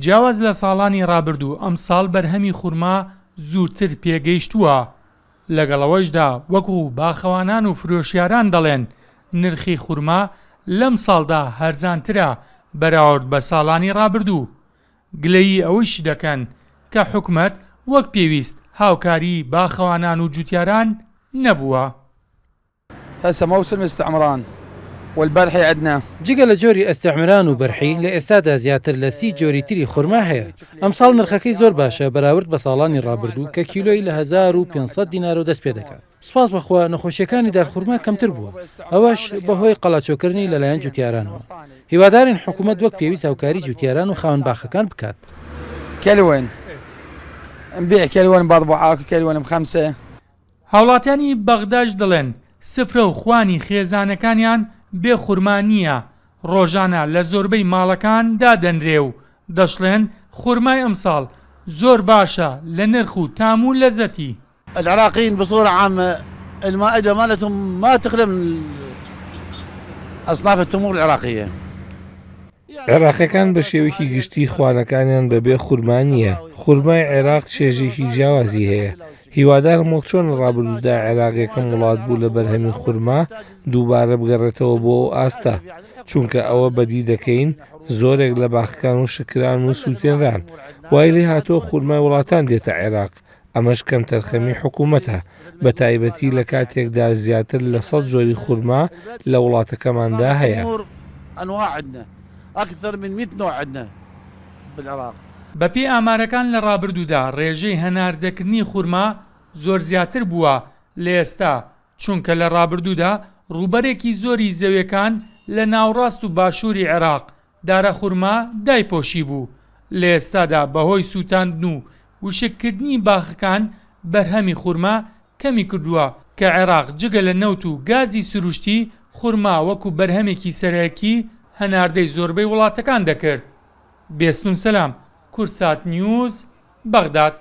جیاواز لە ساڵانی ڕابردوو ئەمساڵ بەرهەمی خورما زووتر پێگەیشتووە، لەگەڵ ئەوەیشدا وەکو باخەوانان و فرۆشیاران دەڵێن نرخی خورما لەمساڵدا هەرزانترە بەراورد بە ساڵانی ڕابردوو، گلەیی ئەوەیشی دەکەن کە حکومەت وەک پێویست هاوکاری باخەوانان و جوتیاران نەبووە. هسه موسم استعمران والبرحي عندنا. جگە لە جۆری ئەستعمران و بەرحی، لە ئێستادا زیاتر لە 30 جۆری تری خورما هەیە. ئەمساڵ نرخەکەی زۆر باشە بەراورد بە ساڵانی ڕابردوو کە کیلۆی لە 1500 دینارەوە دەست پێدەکات. سوپاس بە خوا نەخۆشییەکانی دارخورما کەمتر بووە، ئەوەش بەهۆی قەلاچۆکردنی لەلایەن جوتیارانەوە. هیوادارین حکومەت وەک پێویست هاوکاری جوتیاران و خاوەن باخەکان بکات. كيلوين نبيع كيلوين بأربعة كيلوين بخمسة. هاوڵاتیانی بەغداش دەڵێن، سفرە و خوانی خێزانەکانیان بێ خورما نییە، ڕۆژانە لە زۆربەی ماڵەکان دادەنرێ و دەشڵێن، خورمای ئەمساڵ زۆر باشە لە نرخ و تام و لەزەتی. العراقيين بصورة عامة المائدة مالتهم ما تخلى من أصناف التمور العراقية. عێراقیەکان بە شێوەیەکی گشتی خوانەکانیان بەبێ خورما نییە، خورمای عێراق چێژێکی جیاوازی هەیە، هیوادارم وەک چۆن لە ڕابردوودا عێراق یەکەم وڵات بوو لە بەرهەمی خورما دووبارە بگەڕێتەوە بۆ ئەو ئاستە، چونکە ئەوە بەدی دەکەین زۆرێک لە باخەکان وشککران و سووتێنران، وای لێهاتووە خورمای وڵاتان دێتە عێراق، ئەمەش کەمتەرخەمی حکومەتە، بەتایبەتی لە کاتێکدا زیاتر لە سەد جۆری خورما لە وڵاتەکەماندا هەیە. بەپێی ئامارەکان لە ڕابردوودا ڕێژەی هەناردەکردنی خورما زۆر زیاتر بووە لە ئێستا، چونکە لە ڕابردوودا ڕووبەرێکی زۆری زەویەکان لە ناوڕاست و باشووری عێراق دارەخورما دایپۆشیبوو، لە ئێستادا بەهۆی سووتاندن و وشککردنی باخەکان بەرهەمی خورما کەمیکردووە، کە عێراق جگە لە نەوت و گازی سروشتی، خورما وەکو بەرهەمێکی سەرەکی هەناردەی زۆربەی وڵاتەکان دەکرد. بێستون سەلام، کوردسات نیوز، بەغداد.